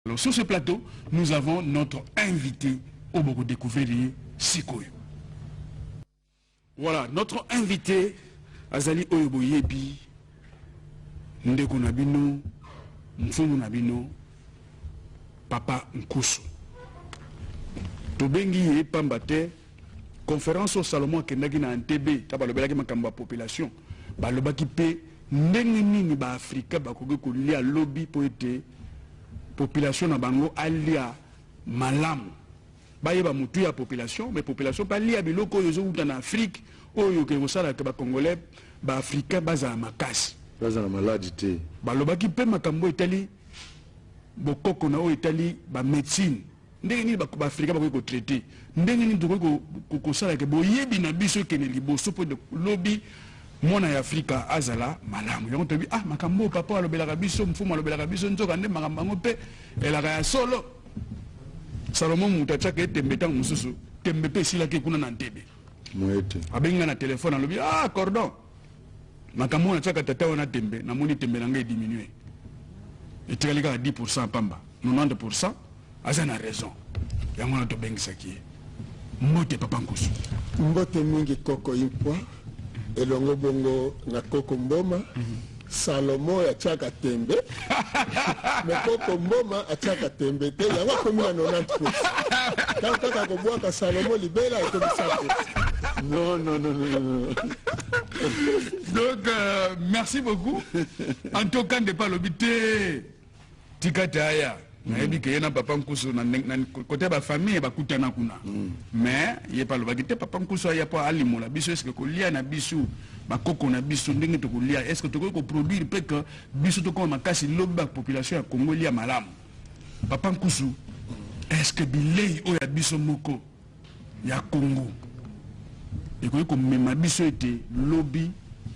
Alors sur ce plateau, nous avons notre invité oyo boko découvrir ye sikoyo. Voilà, notre invité azali oyo boyebi, ndeko na bino, mfumu na bino, Papa Nkusu. Tobengi ye pamba te conférence oyo Salomon akendaki na Entebbe, ta balobelaki makambo ya population, balobaki mpe ndenge nini baafrika bakoki kolia lobi mpo ete population na bango alia malamu, bayeba motu ya population, mais population mpe alia biloko oyo ezowuta na Afrique, oyo oke kosalaka bacongolais, baafricain bazala makasi, bazala maladi te. Balobaki mpe makambo etali bokoko na oyo etali bamédecine, ndenge nini baafricain bakoki kotraiter, ndenge nini tokoki kosalaka boyebi na biso ekende liboso mpo lobi mwana ya Afrika azala malamu. Yango toyebi, ah, makambo oyo papa alobelaka biso, mfumu alobelaka biso, nzoka nde makambo yango mpe elaka ya solo. Salomo moto atiaka etembe, ntango mosusu tembe mpe esilaki kuna na Ntebe. Abengi nga na telefone, alobi: "Ah, cordon, makambo oyo natiaka tata wana tembe, namoni tembe na ngai ediminue, etikali kaka 10%, pamba 90% aza na raison." Yango wana tobengisaki ye. Mbote, Papa Nkusu. Mbote mingi, koko Impwa, elongo bongo na koko Mboma. Salomo oyo atiaka tembe, me koko Mboma atiaka tembe te, yango akomi na 90. Ntango kaka kobwaka Salomo libela, ekomi 100. Non, non, non, non, non. Donc merci beaucoup. En tout cas, nde pa alobi te, tika te aya. Nayebi ke ye na Papa Nkusu na kote ya bafamille bakutana kuna, mais ye mpe alobaki te, Papa Nkusu aya mpo alimola biso eske kolia na biso, bakoko na biso, ndenge tokolia, est ce que tokoki koproduire mpe ke biso tokoma makasi lobi, bapopulation ya Congo elia malamu. Papa Nkusu, est ce que bilei oyo ya biso moko ya Congo ekoki komema biso ete lobi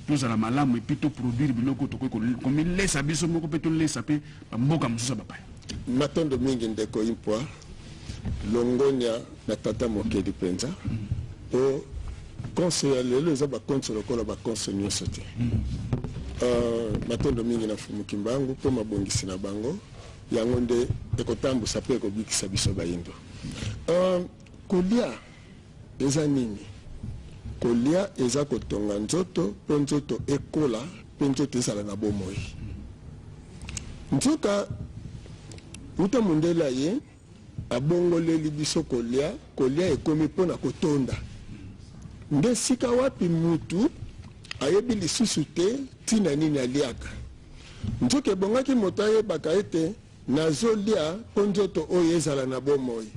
tozala malamu et puis toproduire biloko tokoki komilesa biso moko mpe tolesa mpe bamboka mosusu ya bapaya? Matondo mingi, ndeko Impwa. Longonia na tata mokeli mpenza, mpo konso ya lelo eza bakonso lokola bakonso nyonso te. Matondo mingi na Mfumu Kimbangu mpo mabongisi na bango yango nde ekotambusa mpe ekobikisa biso bayindo. Kolia eza nini? Kolia eza kotonga nzoto mpo nzoto ekola mpe nzoto ezala na bomoi. Nzoka uta mondele aye, abongoleli biso kolia. Kolia ekomi mpona kotonda. Nde sika wapi mutu ayebi lisusu te ntina nini aliaka. Nzoka ebongaki moto ayebaka ete nazolia mpo nzoto oyo ezala na bomoi,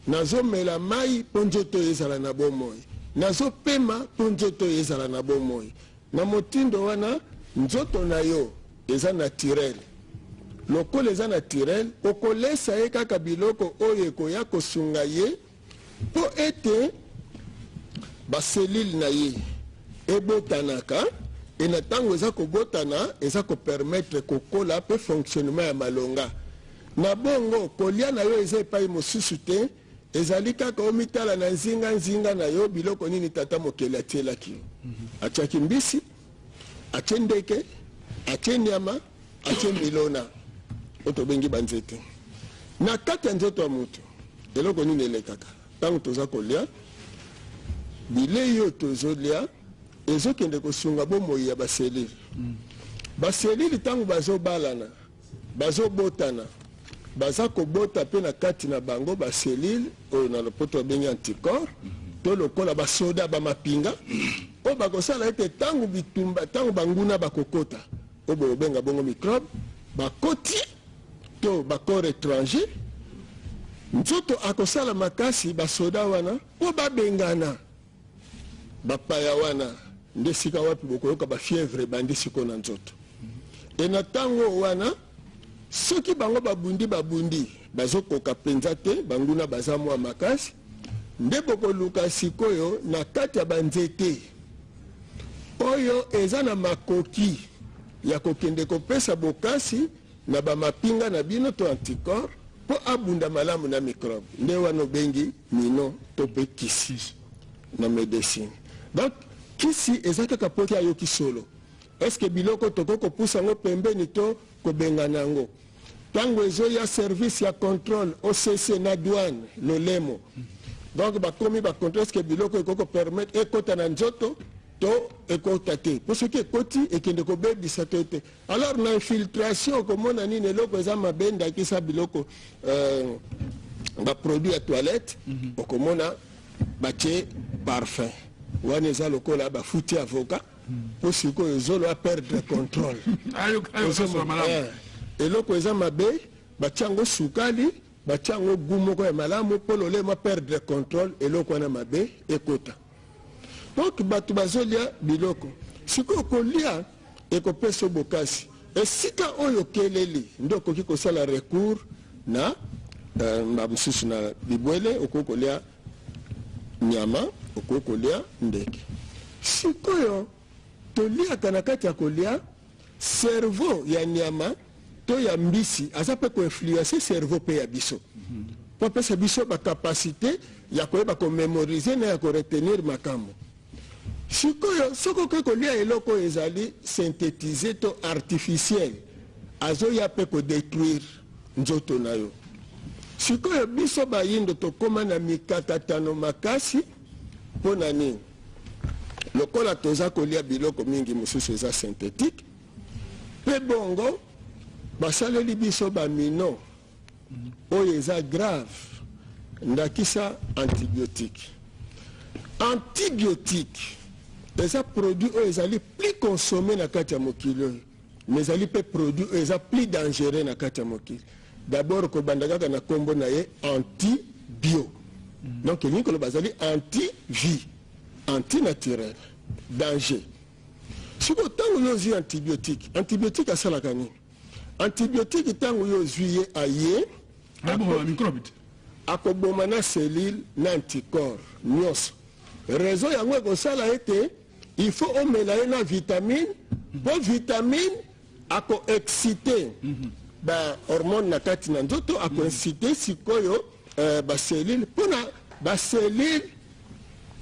nazomela mai mpo nzoto oyo ezala na bomoi, nazopema mpo nzoto oyo ezala na bomoi. Na motindo wana, nzoto na yo eza naturel. Lokola eza naturel, okolesa ye kaka biloko oyo ekoya kosunga ye mpo ete baselile na ye ebotanaka. E na ntango eza kobotana, eza kopermettre kokola mpe fonctionnement ya malonga. Na bongo, kolia na yo eza epai mosusu te, ezali kaka omitala na nzinga-nzinga na yo, biloko nini tata mokeli atielaki yo. Atiaki mbisi, atie ndeke, atie nyama, atie milona oyo tobengi banzete. Na kati ya nzoto ya moto, eloko nini elekaka ntango toza kolia? Bilei oyo tozolia ezokende kosunga bomoi ya baselile. Baselile, ntango bazobalana, bazobotana, baza kobota mpe na kati na bango baselile oyo na lopoto babengi anticorps, to lokola basoda, bamapinga oyo bakosala ete ntango bitumba, ntango banguna bakokota, oyo bokobenga bongo microbe, bakoti to bacorps étranger, nzoto akosala makasi basoda wana mpo babengana bapaya wana. Nde sika wapi bokoyoka bafièvre ebandi sikoyo na nzoto. E na ntango wana, soki bango babundi, babundi, bazokoka mpenza te, banguna baza mwa makasi, nde bokoluka sikoyo na kati ya banzete oyo eza na makoki ya kokende kopesa bokasi na bamapinga na bino to anticorps mpo abunda malamu na microbe. Nde wana obengi mino to mpe kisi na médecine. Donc kisi eza kaka mpo ayoki solo. Est-ce biloko tokoki kopusa yango pembeni to kobengana yango? Ntango ezoya service ya contrôle OCC na douane, lolemo, donc bakomi bacontrôle est-ce biloko ekoki kopermettre ekota na nzoto to ekota te, mpo soki ekoti, ekende kobebisa to te. Alors na infiltration, okomona nini? Eloko eza mabe, ndakisa biloko baproduit ya toilette, okomona batie parfum wana, eza lokola bafuti avocat mpo sikoyo zolo aperdre contrôle. Eloko eza mabe, batia yango sukali, batia yango goût moko ya malamu mpo lolemo aperdre contrôle, eloko wana mabe ekota. Donc bato bazolia biloko. Sikoyo kolia ekopesa bokasi. Esika oyo okeleli nde okoki kosala recours na bamosusu na bibwele. Okoki kolia nyama, okoki kolia ndeke. Sikoyo toliaka, na kati ya kolia, cerveau ya nyama to ya mbisi aza mpe koinfluencer cerveau mpe ya biso, mpo apesa biso bacapacité ya koyeba komémoriser na ya koretenir makambo. Sikoyo soki okoki kolia eloko oyo ezali synthétisé to artificiel, azoya mpe kodétruire nzoto na yo. Sikoyo biso bayindo tokóma na mikakatano makasi. Mpo na nini? Lokola toza kolia biloko mingi mosusu eza synthétique, mpe bongo basaleli biso bamino oyo eza grave, ndakisa antibiotique. Antibiotique eza produit oyo ezali plus consommé na kati ya mokili oyo, mais ezali mpe produit oyo eza plus dangereux na kati ya mokili. D'abord, kobanda kaka na nkombo na ye, antibio, donc elingi koloba azali anti vie, antinaturel, danger. Sikoyo ntango yo ozwi antibiotique, antibiotique asalaka nini? Antibiotique, ntango yo ozwi ye, aye akoboma na cellule na anticorps nyonso. Raison yango ekosala ete il faut omela ye na vitamine, mpo vitamine akoexciter bahormone na kati na nzoto, akoinciter sikoyo bacellule, mpona bacellule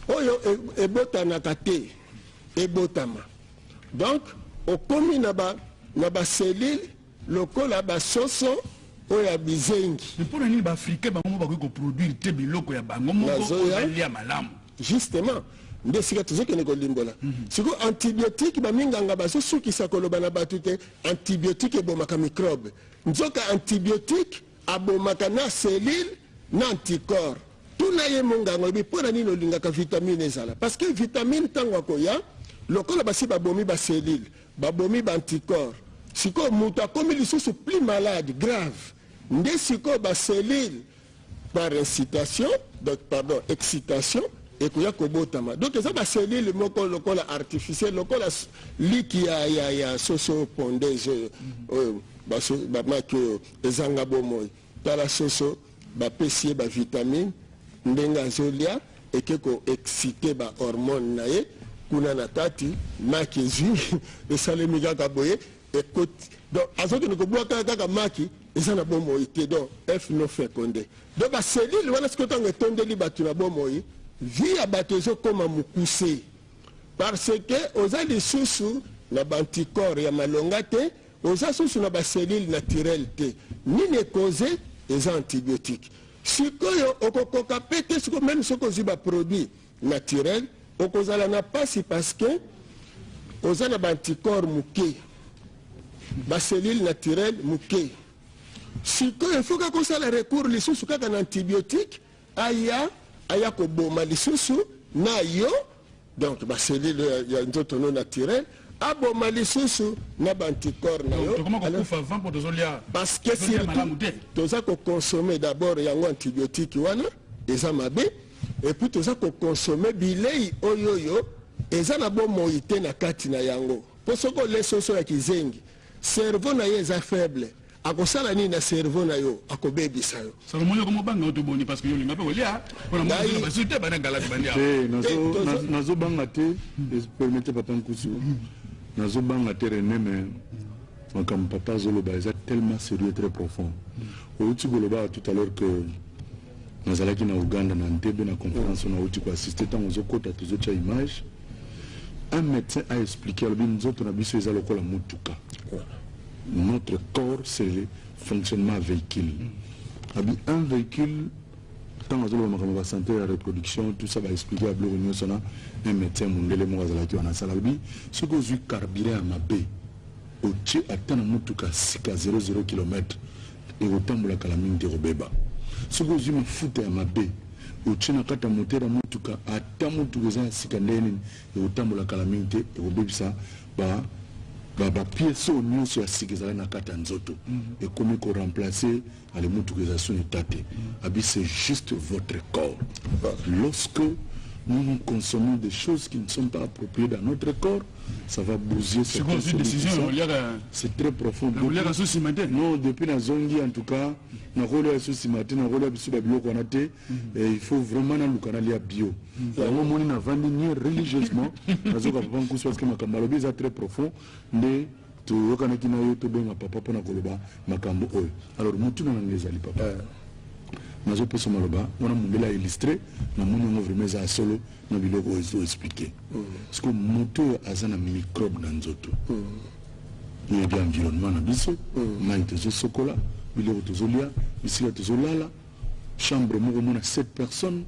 oyo ebotanaka te ebotama. Donc okomi na bacellule lokola basoso oyo ya bizengi. Mpona nini baafricain bango moko bakoki koproduire te biloko ya bango moko oyo balia malamu? Justement, nde esika tozokende kolimbola. Sikoyo antibiotique, baminganga bazosukisa koloba na bato te antibiotique ebomaka microbe. Nzoka antibiotique abomaka na cellule na anticorps. Tuna ye monganga, oyebi mpo na nini olingaka vitamine ezala? Parce que vitamine, ntango akoya, lokola basi babomi bacellule, babomi baanticorps, sikoyo moto akomi lisusu plus malade grave. Nde sikoyo bacellule par incitation, donc pardon, excitation, ekoya kobotama. Donc eza bacellule moko lokola artificiel, lokola liki ya soso pondeuse oyo, oyo bamaki oyo ezanga bomoi. Tala soso, bapesi ye bavitamine, ndenge azolia eke koexciter bahormone na ye kuna na kati, maki ezwi, esalemi kaka boye, ekoti. Donc azokende kobwaka kaka maki eza na bomoi te, donc œuf non fécondé. Donc bacellule wana sikoyo, ntango etondeli bato na bomoi, vie ya bato ezokóma mokuse, parce que oza lisusu na baanticorps ya malonga te, oza susu na bacellule naturelle te. Nini ekoze? Eza antibiotique. Sikoyo okokoka mpe te. Sikoyo même soki ozwi baproduit naturel, okozala na mpasi, parce que oza na baanticorps moke, bacellule naturelle moke. Sikoyo il faut kaka osala recours lisusu kaka na antibiotique, aya koboma lisusu na yo, donc bacellule ya nzoto no naturel, aboma lisusu na baanticorps na yo. Parce que surtout toza koconsommer d'abord yango antibiotique wana eza mabe, et puis toza koconsommer bilei oyo oyo eza na bomoi te na kati na yango. Mpo soki olie soso ya kizengi, cerveau na ye eza faible, akosala nini na cerveau na yo? Akobebisa yo. Salomon, yo komobanga oto boni? Parce que yo olinga mpe kolia mpona basu te, bana galate bandi. Te, nazobanga te. Permettez, papa Nkusu, nazobanga te, René, mais makambo papa azoloba eza tellement sérieux, très profond. Outi koloba tout à l'heure que nazalaki na Uganda, na Ntebe, na conférence oyo nauti koassister. Ntango ozokota, tozotia image, un médecin a expliqué, alobi nzoto na biso eza lokola motuka. Notre corps, c'est fonctionnement ya véhicule. Abi un véhicule, ntango azoloba makambo ya santé ya reproduction, tout ça, baexpliquer ya biloko nyonso na un médecin mondele moko azalaki wana asala. Alobi soki ozwi carburant ya mabe, otie ata na motuka sika 00 km, ekotambola kala mingi te, kobeba. Soki ozwi mafuta ya mabe, otie na kati ya moteur ya motuka, ata motuka eza ya sika ndenge nini, ekotambola kala mingi te, ekobebisa bapièces oyo nyonso ya sika ezali na kati ya nzoto, ekomi koremplacer. Ale, motuka eza son état te. Abi c'est juste votre corps. Lorsque nous, nous consommons des choses qui ne sont pas appropriées dans notre corps, ça va bousiller C'est quoi certaines aussi cellules qui décision C'est très profond. Oliaka so nsima te. Non, depuis nazongi, en tout cas, nakolia so nsima te, nakolia biso babiloko wana te. Il faut vraiment naluka nalia bio. Yango omoni navandi nie religieusement, nazoka papa Nkusu, parce que makambo alobi eza très profond. Nde toyokanaki na yo tobenga papa mpona koloba makambo oyo. Alors motuna na ngai ezali, papa, nazopesa maloba wana mondele aillustre, namoni yango vraiment eza ya solo na biloko oyo ezoexpliquer. Parce que moto oyo aza na microbe na nzoto, oyebi environnement na biso, mai tozosokola, biloko tozolia, bisika tozolala, chambre moko omona 7 personnes,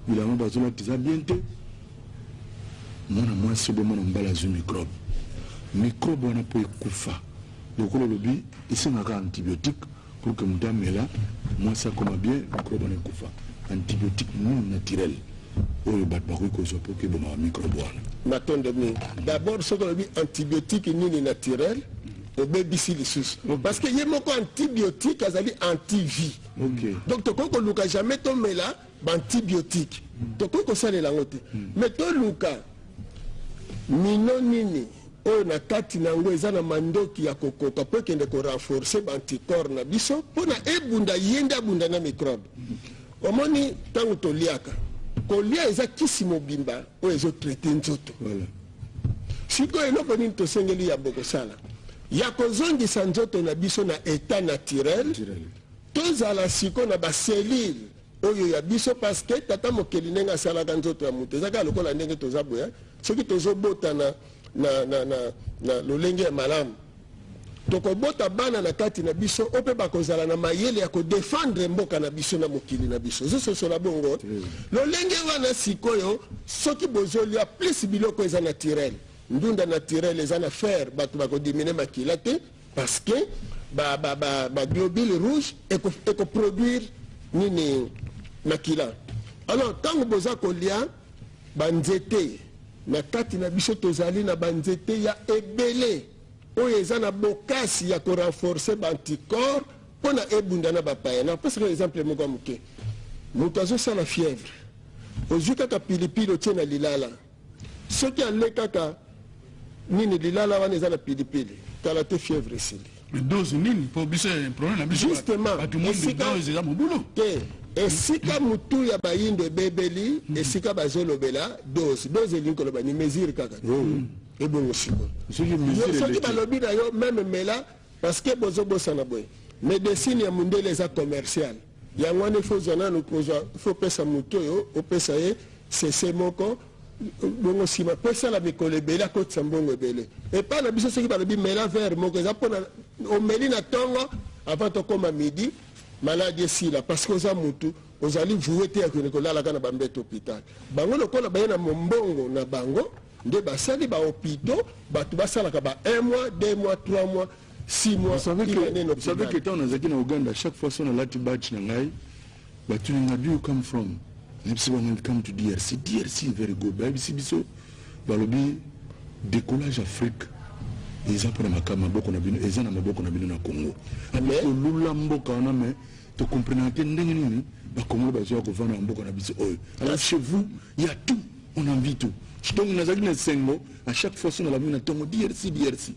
bilamba bazolata eza bien te. Mwana mwasi obe mwana mobali azwi microbe, microbe wana mpo ekufa, lokola olobi, esengaka antibiotique pour que moto amela, mwasi akoma bien, microbe wana ekufa. Antibiotique nini naturel oyo bato bakoki kozwa mpo ke ebomaka microbe wana? Matondo mingi. D'abord, soki olobi antibiotique nini naturel, obebisi lisusu, parce que ye moko antibiotique azali antivie. Donc tokoki koluka jamais tomela baantibiotique, tokoki kosalela yango te. Mais toluka mino nini oyo na kati na yango eza na mandoki ya kokoka mpo ekende korenforcer baanticorps na biso mpona ebunda, ye nde abunda na microbe. Omoni, ntango toliaka, kolia eza kisi mobimba oyo ezotraiter nzoto. Sikoyo eloko nini tosengeli yambo kosala ya kozongisa nzoto na biso na état naturel? Naturel. Tozala sikoyo na bacellules oyo ya biso, parce que tata mokeli, ndenge asalaka nzoto ya moto, eza kaka lokola ndenge toza boya. Soki tozobota na lolenge ya malamu, tokobota bana na kati na biso oyo mpe bakozala na mayele ya kodéfendre mboka na biso na mokili na biso. Ozososola bongo lolenge wana? Sikoyo soki bozolia plus biloko eza naturel, ndunda naturel eza na fer, bato bakodiminuer makila te, parce que baglobule rouge ekoproduire nini? Makila. Alors ntango boza kolia banzete na kati na biso, tozali na banzete ya ebele oyo eza na bokasi ya korenforcer baanticorps mpo na ebunda na bapaya. Napesaka exemple moko ya moke. Moto azosala fièvre, ozwi kaka pilipili, otie na lilala. Soki ale kaka nini, lilala wana eza na pilipili, kala te fièvre esili. Mais dose nini? Mpo biso problème na biso, Justement, bato mwindu, dose eza mobulu. Te, esika mutu ya bayindo ebebeli, esika bazolobela dose. Dose elingi koloba ni mesure kaka ebongo. Sikoyo Soki Yo, mesure soki eleki. balobi na yo même mela, parce que bozobosana boye, médecine ya mondele eza commercial. Yango wana ifo ozwa nanu kozwa, ifo opesa motu oyo, opesa ye sese moko bongo, nsima mpo esala mikolo ebele, akotisa mbongo ebele. Epai na biso, soki balobi mela verre moko, eza mpona omeli na ntongo, avant tokóma midi, maladi esila, parce que oza mutu ozali voué te ya kokende kolalaka na bambeto hôpital. Bango lokola baye na mombongo na bango, nde basali bahôpitaux, bato basalaka ba 1 mois, 2 mois, 3 mois, 6 mois. Vous savez il en est que, vous savez que hôpital. ntango nazalaki na Uganda, chaque fois so nalati badge na ngai, batuni nga: "Do you come from?" Nayebisi bango: "Come to DRC." DRC very good. Bayebisi biso, balobi décollage Afrique eza mpona makambo maboko na bino, eza na maboko na bino na Congo. Mais- Tolula mboka wana, mais tocomprenaka te ndenge nini bakongolo bazwaka kovanda na mboka na biso oyo. Alors chez vous, il y a tout, on envie tout. Donc nazalaki na esengo à chaque fois so nalami na ntongo: "DRC, DRC."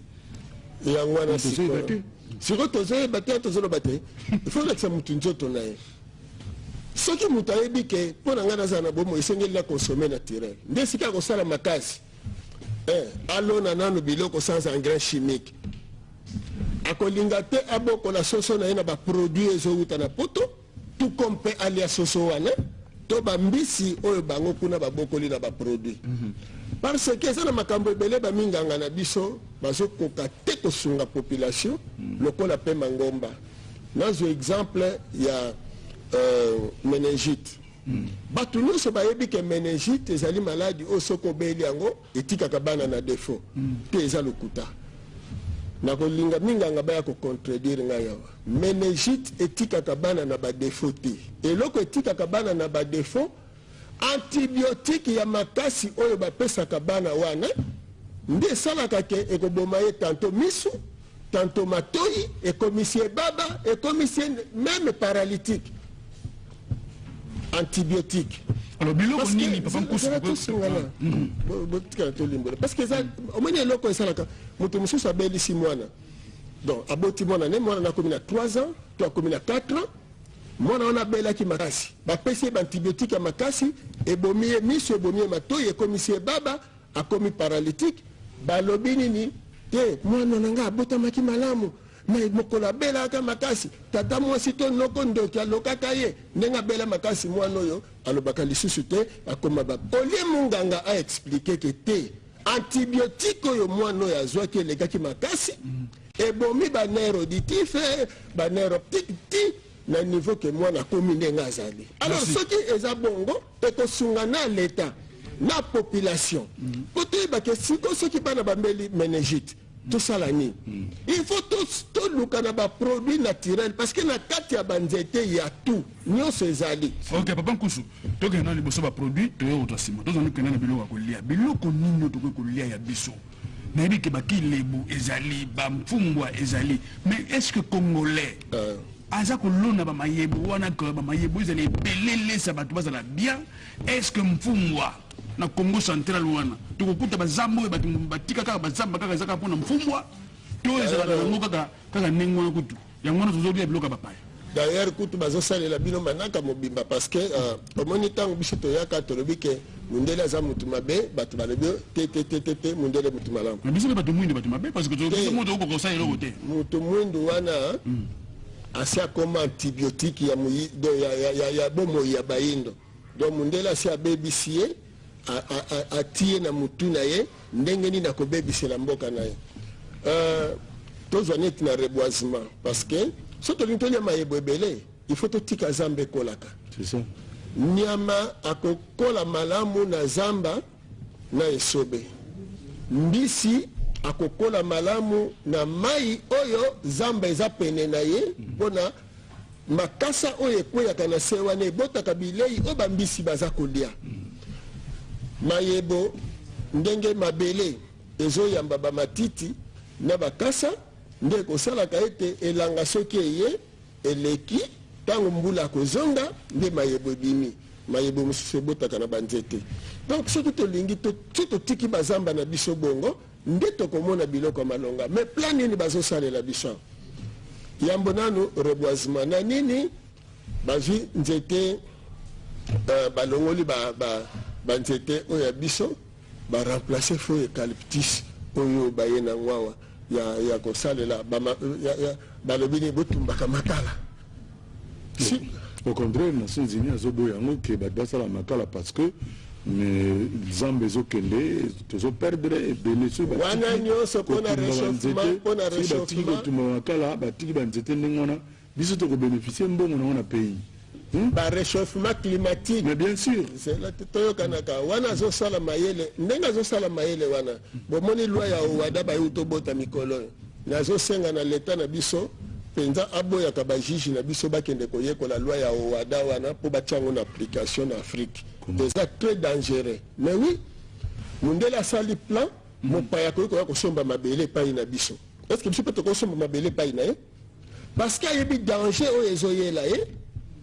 Yango wana. Tozoyeba te. Sikoyo tozoyeba te, tozoloba te. Ifo olakisa motu nzoto na ye. Soki moto ayebi ke mpo na ngai nazala na bomoi, esengeli na consommer naturel, nde esika ya kosala makasi. Alona nano biloko sans engrais chimique, akolinga te abokola soso na ye na baproduit ezowuta na poto, tout comme mpe alia soso wana to bambisi oyo bango kuna babokoli na baproduit, parce que eza na makambo ebele. Baminganga na biso bazokoka te kosunga population lokola mpe mangomba. Nazwa exemple ya méningite. Bato nyonso bayebi ke méningite ezali maladi oyo soki obeli yango etikaka bana na défaut. Te, eza lokuta. Nakolinga minganga baya kocontredire ngai awa. Méningite etikaka bana na badéfaut te. Eloko etikaka bana na badéfaut, antibiotique ya makasi oyo bapesaka bana wana nde esalaka ke ekoboma ye tantôt misu, tantôt matoi, ekomisi ye baba, ekomisi ye même paralytique. Antibiotique. Alors biloko nini, papa Nkusu? Tosungana, botikala tolimbola, parce que eza omoni eloko esalaka moto mosusu abelisi mwana. Donc aboti mwana ne, mwana nakomi na 3 ans to akomi na 4 ans. Mwana wana abelaki makasi, bapesi ye baantibiotique ya makasi, ebomi ye miso, ebomi ye matoi, ekomisi ye baba, akomi paralytique. Balobi nini? Te, mwana na ngai abotamaki malamu, mais mokolo abelaka makasi, tata mwasi to noko ndoki alokaka ye. Ndenge abela makasi, mwana oyo alobaka lisusu te, akoma baba. Olie monganga aexpliquer ke te, antibiotique oyo mwana oyo azwaki elekaki makasi, ebomi banerf auditif, banerf optique, ti na niveau ke mwana akomi ndenge azali. Alors soki eza bongo, ekosunga na leta na population mpo toyebake sikoyo soki bana bambeli méningite, tosala nini. Il faut toluka na baproduit naturel, parce que na kati ya banzete ya tout nyonso ezali. Ok, papa Nkusu, tokende na liboso baproduit, toye kozwa nsima. Tozali kokende na biloko ya kolia. Biloko nini oyo tokoki kolia ya biso? Nayebi ke bakilebu ezali, bamfumbwa ezali, mais est ce que Congolais aza kolona bamayebo wana, ke bamayebo ezali ebelelesa bato bazala bien? Est ce que mfumbwa na Congo Central wana tokokuta bazamba oyo bato batika kaka bazamba kaka, eza kaka mpona mfumbwa, to ezalaka yango kaka kaka ndenge wana? Kutu yango wana tozolia biloko ya bapaya. D'ailleurs kutu bazosalela bino manaka mobimba, parce que omoni, ntango biso toyaka, tolobi ke mundele aza mutu mabe, bato balobi te, te, te, te, te, mundele mutu malamu. Na biso mpe bato mwindu bato mabe, parce que biso moto okoka kosala eloko te. Mutu mwindu wana asi akoma antibiotique ya, do, ya bomoi ya bayindo. Donc mundele asi abebisi ye, atie na mutu na ye ndenge nini akobebisela mboka na ye. Tozwa neti na reboisement, parce que so tolingi tolia mayebo ebele, il faut totika zamba ekolaka. C'est ça. Nyama akokola malamu na zamba na esobe, mbisi akokola malamu na mai oyo zamba eza pene na ye, mpona makasa oyo ekweyaka na se wana ebotaka bilei oyo bambisi baza kolia. Mayebo, ndenge mabele ezoyamba bamatiti na bakasa, nde ekosalaka ete elanga soki eye eleki, ntango mbula akozonga, nde mayebo ebimi. Mayebo mosusu ebotaka na banzete. Donc soki tolingi ti totiki bazamba na biso bongo, nde tokomona biloko ya malonga. Mais plan nini bazosalela biso? Yambo nanu reboisement na nini? Bazwi nzete, balongoli banzete oyo ya biso, baremplace fo eucalyptus oyo baye nango awa ya kosalela. Balobi nini? Botumbaka makala si. Au contraire, Nations Unies azoboya yango ke bato basala makala, parce que mais zamba ezokende, tozoperdre ebele. Soki Wana nyonso mpona réchauffement, mpona batiki réchauffement. kotumba makala, batiki banzete ndenge wana, biso tokobénéficie mbongo nango na pays. Baréchauffement climatique. Mais bien sûr. Zela te, toyokanaka. Wana azosala mayele, ndenge azosala mayele wana, bomoni loi ya Owada bayi tobota mikolo oyo. Nazosenga na leta na biso mpenza aboyaka bajuge na biso bakende koyekola loi ya Owada wana mpo batia yango na application na Afrique. Eza très dangereux. Mais oui, mundele asali plan, mopaya akoki koya kosomba mabele epai na biso. Est ce que biso mpe tokosomba mabele epai na ye? Parce que ayebi danger oyo ezoyela ye.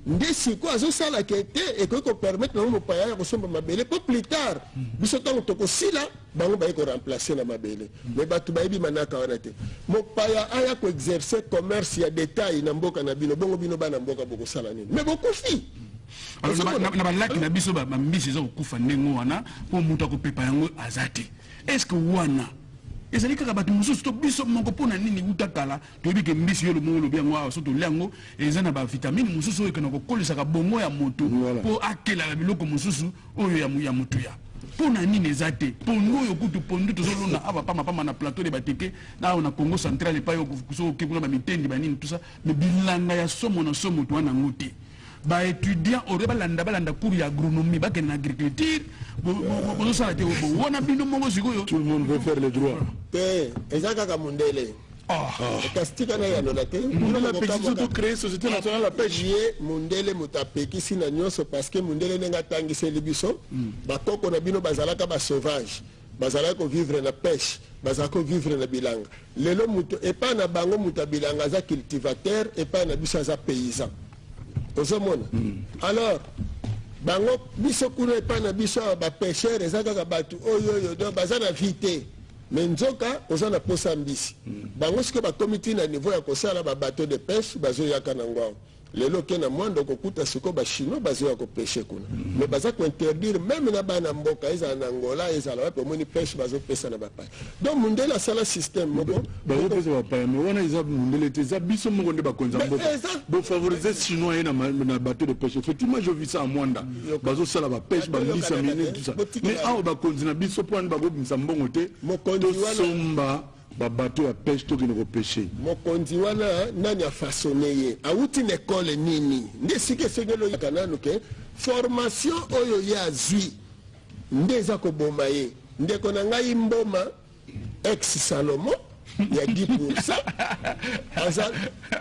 Nde sikoyo azosalaka ete ekoki kopermettre nango mopaya ya kosomba mabele, mpo plus tard biso ntango tokosila, bango baye koremplace na mabele. Mais bato bayebi manaka wana te. Mopaya aya koexerce commerce ya détail na mboka na bino, bongo bino bana mboka bokosala nini? Mais bokufi. Alors na balaki na biso, bambisi eza kokufa ndenge wana mpo moto akopepa yango aza te. Est ce que wana ezali kaka bato mosusu to biso moko? Mpo na nini uta kala toyebi ke mbisi, yo lomongo olobi yango awa, so tolia yango, eza na bavitamine mosusu oyo ekenda kokolisaka bongo ya moto mpo akelaka biloko mosusu oyo ya motuya? Mpo na nini eza te? Pondu oyo kutu pondu tozolona awa pamba pamba na plateau de Bateke, na awa na Congo Central, epai oyo soki oke kuna, bamitendi, banini, tout ça, mais bilanga ya somo na somo toa nango te. Baétudiant oyo balanda cours ya agronomie, bakende na agriculture, bozosala te. Wana bino moko sikoyo. Tout le monde veut faire le droit. Te, eza kaka mondele. Kasi tika na yanola te. Mondele apekisi biso tocréer Société nationale ya pêche. Ye mondele moto apekisi na nyonso, parce que mondele, ndenge atangiseli biso, bakoko na bino bazalaka basauvage, bazalaki kovivre na pêche, bazalaki kovivre na bilanga. Lelo moto epai na bango, moto ya bilanga aza cultivateur, epai na biso aza paysan. Ozomona? Alors bango, biso kuna epai na biso awa, bapêcheur eza kaka bato oyo oyo, donc baza na vie te. Mais nzoka oza na posa mbisi. Bango sikoyo bakomi ntina niveau ya kosala babateau de pêche, bazoyaka nango awa. Lelo oke na Mwanda, okokuta sikoyo bachinois bazoya kopêcher kuna, mais baza kointerdire même na bana mboka, ezala na Angola, ezala wapi. Omoni pêche bazopesa na bapaya. Donc mundele asala système moko. Bazopesa bapaya, mais wana eza mundele te, eza biso moko nde bakonzi ya mboka. Bofavoriser chinois ye na bateau de pêche. Effectivement, je vis ça à Mwanda, bazosala bapêche, bambisa minene, tout ça, mais awa bakonzi na biso, mpo wani bakobimisa mbongo te tosomba babateau ya pêche, tokende kopêcher? Mokonzi wana nani afaçonner ye? Awuti na ekole nini? Nde esika esengeli oyaka nanu ke formation oyo ye azwi nde eza koboma ye. Ndeko na ngai, mboma ex Salomo ya 10,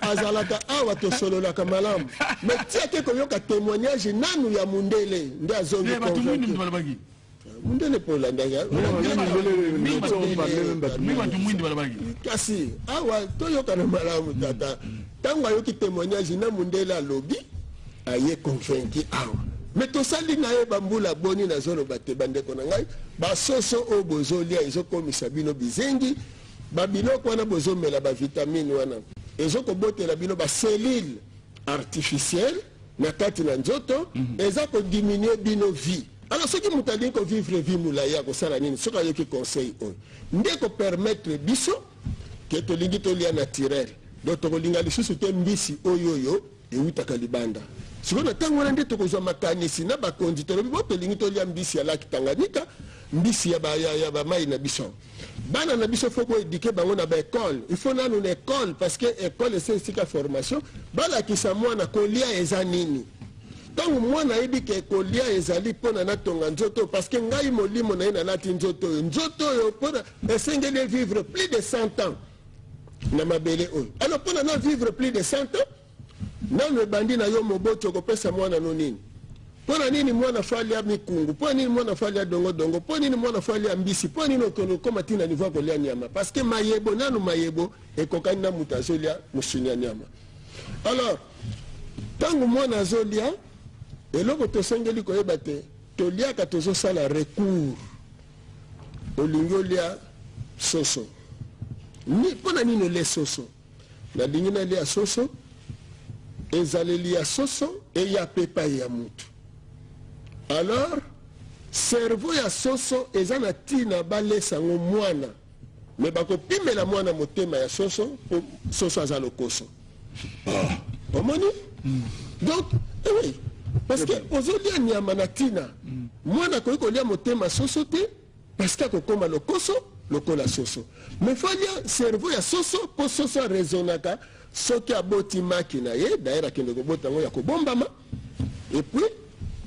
azalaka awa, tosololaka malamu, mais tiake koyoka témoignage nanu ya mundele nde azongi. Bato mwindu mutu balobaki. Mundele mpo olandaki. Mingi bato mwindu balobaki. Kasi awa toyokana malamu, tata. Ntango ayoki témoignage na mundele, alobi aye convaincu awa. Mais tosali na ye bambula boni? Nazoloba te, bandeko na ngai, basoso oyo bozolia ezokomisa bino bizengi. Babiloko wana bozomela, bavitamine wana ezokobotela bino bacellule artificielle na kati na nzoto, eza kodiminuer bino vie. Alors soki moto alingi kovivre vie molai, akosala nini? Soki ayoki conseil oyo nde kopermettre biso ke tolingi tolia naturel, donc tokolinga lisusu te mbisi oyo oyo ewutaka libanda. Sikoyo na ntango wana nde tokozwa makanisi na bakonzi, tolobi bo tolingi tolia mbisi ya lac Tanganyika, mbisi ya bamai na biso. Bana na biso, faut boéduquer bango na baekole. Il faut nanu na ekole, parce que ekole ese esika formation, balakisa mwana kolia eza nini. Ntango mwana ayebi ke kolia ezali mpona natonga nzoto, parce que ngai molimo na ye nalati nzoto oyo, nzoto oyo mpona esengeli vivre plus de 100 ans na mabele oyo. Alors mpona na vivre plus de 100 ans, nanu ebandi na yo moboti, okopesa mwana no nini? Mpo na nini mwana faut alia mikungu? Mpo nini mwana faut alia dongodongo? Mpo nini mwana faut alia mbisi? Mpo nini okende okóma ntina niveau ya kolia nyama? Parce que mayebo nanu mayebo ekokani na moto azolia mosuni ya nyama. Alors ntango mwana azolia eloko, tosengeli koyeba te toliaka, tozosala recours. Olingi olia soso, mpo na nini olie soso? Nalingi nalia soso, ezaleli ya soso eya mpe epai ya mutu. Alors cerveau ya soso eza na ntina balesa yango mwana, mais bakopimela mwana motema ya soso mpo soso aza lokoso. Omoni? Donc eh oui, parce que ozolia nyama na ntina, mwana akoki kolia motema soso te, parce que akokóma lokoso lokola soso. Mais faut alia cerveau ya soso mpo soso araisonnaka. Soki aboti maki na ye, d'ailleurs akende kobota yango ya kobombama, et puis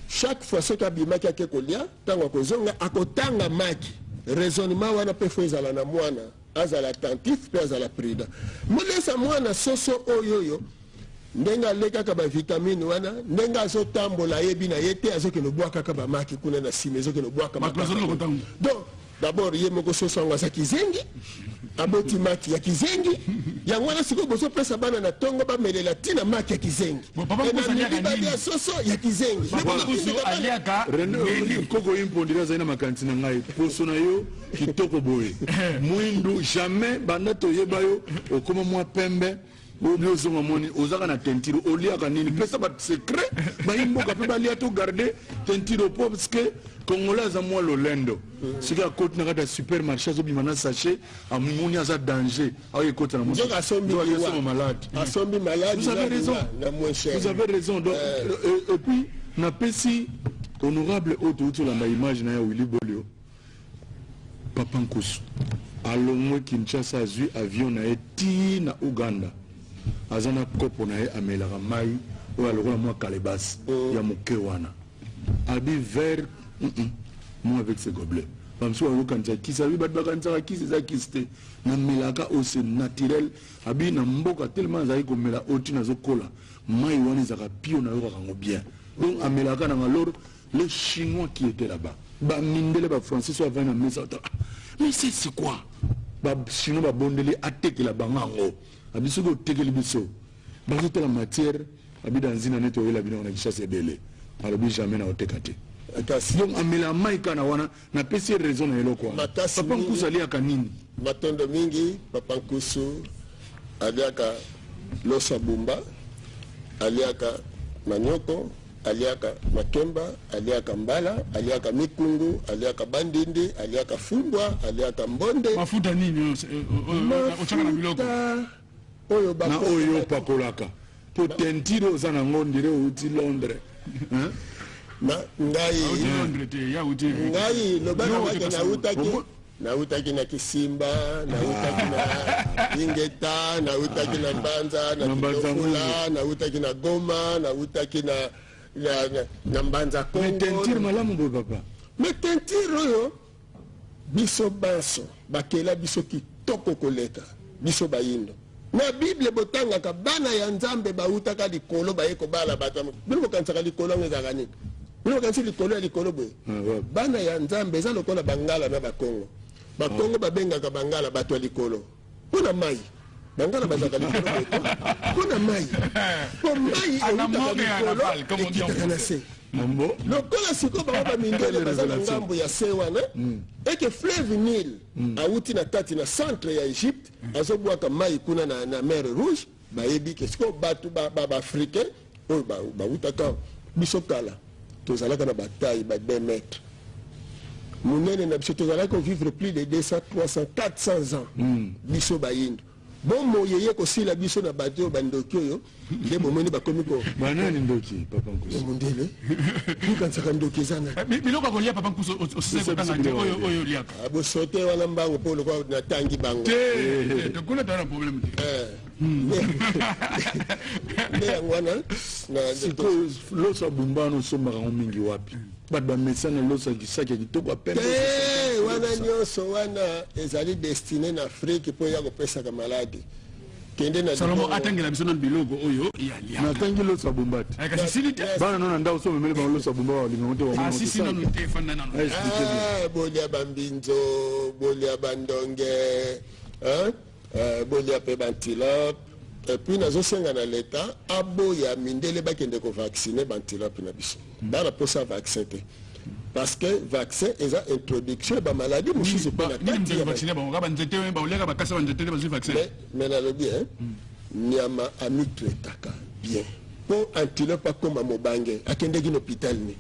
chaque fois soki abimaki ake kolia, ntango akozonga akotanga maki. Raisonnement wana mpe faut ezala na mwana, azala attentif mpe azala prudent. Molesa mwana soso oyo oyo, ndenge alekaka bavitamine wana, ndenge azotambola, ayebi na ye te, azokende obwakaka bamaki kuna na nsima, ezokende obwaka. Donc d'abord ye moko soso yango aza kizengi, aboti maki ya kizengi. Yango wana sikoyo bozopesa bana na ntongo bamelela ntina maki ya kizengi, na midi balia soso ya kizengi. Koko impondire azali na makanisi na ngai. Poso na yo kitoko boye, mwindu, jamais banda toyeba yo okóma mwa pembe obi ozonga. Moni ozaka na teinture, oliaka nini? Pesa basecret, bayimboka mpe balia to garde teinture po parce que Congolais aza mwa lolendo. Soki akoti na kati ya supermarché, azobima na sachet, amoni aza danger, aoyo ekota na mosoma malade. Asombi malade. Vous avez raison, na moins cher. Vous avez raison. Donc et puis napesi Honorable oyo touti olanda image na ya Willy Bolio, Papa Nkusu alongwe Kinshasa, azwi avion na ye ti na Uganda, aza na kopo na ye, amelaka mai oyo alokola mwa kalebasi ya moke wana, abi verre moi avec ce gobelet. Bamosusu bazokanisa kisi, abi bato bakanisaka kisi, eza kisi te, namelaka oyo, c'est naturel. Abi na mboka tellement azalaki komela oyo ntina azokola, mai wana ezalaka pio, nayokaka yango bien, donc amelaka nanga. Alors les Chinois qui étaient là-bas, bamindele, Bafrançais, so avandi na mesa, ah, mais c'est quoi? Bachinois babondeli atekela bango yango. Abi soki otekeli biso, bazotala matière, abi dans une année toyela bino na Kinshasa ebele. Alobi jamais na oteka te. Kasi Donc amela mai kaka wana, napesi ye raison na eloko wana. Makasi Papa mingi. Nkusu aliaka nini? Matondo mingi. Papa Nkusu aliaka loso ya bumba, aliaka manioko, aliaka makemba, aliaka mbala, aliaka mikungu, aliaka bandindi, aliaka fumbwa, aliaka mbonde. Mafuta nini oyo, oyo otyaka na biloko? Mafuta oyo Na oyo opakolaka po teinture oza nango, ndire outi Londres, hein? Na ngai Auti Londres te, ya uti ngai loba Yo, na oteka. Nautaki, nautaki na Kisimba, nautaki na Ingeta, nautaki na Mbanza, na Na Mbanza. Kitofula, nautaki na Goma, nautaki na Mbanza. Mais teinture Kongo. Malamu boye, papa. Mais teinture oyo, biso banso bakela biso kitoko koleka biso bayindo. Na Bible botangaka bana ya Nzambe bautaka likolo, baye kobala bato. Bino bokanisaka likolo yango ezalaka nini? Bino bokanisi likolo ya likolo boye? Ah, ouais. Bana ya Nzambe eza lokola Bangala na Bakongo. Bakongo babengaka Bangala bato ya likolo mpo na mai. Bangala bazalaka likolo boye te mpo na mai, mpo mai En eutaka amont et en likolo, aval, comme on dit en ekitaka na français. se. Ambo. Lokola sikoyo bango bamindele baza na Révélation. ngambo ya se wana, eke fleuve Nil awuti na kati na centre ya Egypte, azobwaka mai kuna na mer Rouge. Bayebi ke sikoyo bato baafricain oyo bautaka biso kala, tozalaka na bataille ba 2 mètres monene na biso, tozalaki kovivre plus de 200, 300, 400 ans. Biso bayindo, bomoi eye kosila biso na bato oyo bandoki oyo nde bomoni bakomi ko Banani ndoki, papa Nkusu? Mondele, bukanisaka ndoki eza na Biloko ya kolia, papa Nkusu, osise Biso kotanga te biloko oyo ya kolia. Oyo oliaka. Bosote wana mbango mpo lokola natangi bango. Te, te, kuna toza na problème te. Eh, nde yango wana Sikoyo loso ya bumba wana osombaka yango mingi wapi? Bato bamesana loso ya kisaki ya kitoko ya pembe. Te, wana nyonso wana ezali destiné na Afrique mpo ya kopesaka maladi. Kende na Salomo libongo. atangela biso nano biloko oyo yaliaka. Natangi loso ya bumba te. Kasi sili te. Bana no na ndako so omemeli bango loso ya bumba, balingango te, bamongo te. Asisi nanu te, fanda nanu. Explique bien. Ah, bolia bambinzo, bolia bandonge, hein? Bolia mpe bantilope. Et puis nazosenga na leta aboya mindele bakende kovaccine bantilope na biso. Bana mposa vaccin te, parce que vaccin eza introduction ya bamaladi mosusu mpe na Nini? kati Mzee ya vaccine bango kaka banzete oyo baoliaka, bakasa banzete te, bazwi vaccin. Mais nalobi, hein, nyama amitretaka bien. Mpo antilope akóma mobange, akendeki na hôpital ne?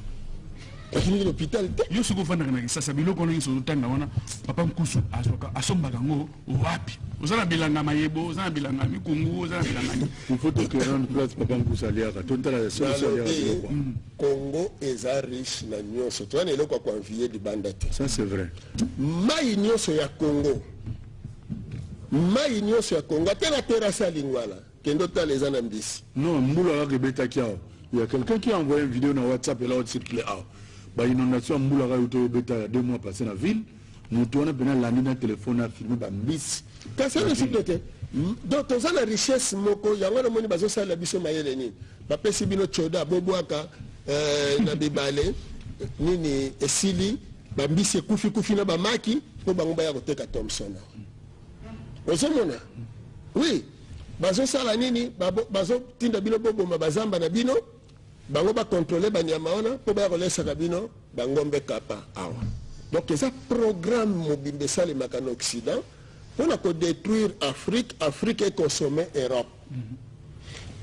Akendeki na hôpital te. Yo soki ofandaka na Kisasa, biloko wana nyonso ozotanga wana, papa Nkusu azwaka, asombaka yango wapi? Oza na bilanga mayebo, oza na bilanga mikungu, oza na bilanga nini? Il faut toke rendre place papa Nkusu aliaka, totala soki aliaka Nalobi, biloko wana. Congo eza riche na nyonso, toza na eloko ya koenvier libanda te. Ça, c'est vrai. Mai nyonso ya Congo, mai nyonso ya Congo, ate na terrasse ya Lingwala, kende otala, eza na mbisi. Non, mbula kaka ebetaki awa, il y a quelqu'un qui a envoyé une vidéo na WhatsApp, ela ocircule awa, bainondation ya mbula kaka euti obeta ya 2 mois passé na ville. Moto wana mpena alandi na telefone, afilme bambisi. Kasi wana esili te. Donc toza na richesse moko. Yango namoni bazosalela biso mayele nini, bapesi bino tioda, bobwaka na bibale nini, esili, bambisi ekufikufi na bamaki, mpo bango baya koteka Thomson. Ozomona, oui, bazosala nini? Bazotinda bino boboma bazamba na bino, bango bakontrole banyama wana mpo baya kolesaka bino bangombe kapa awa. Donc eza programme mobimba esalemaka na Occident mpona kodétruire Afrique, Afrique econsomme Europe.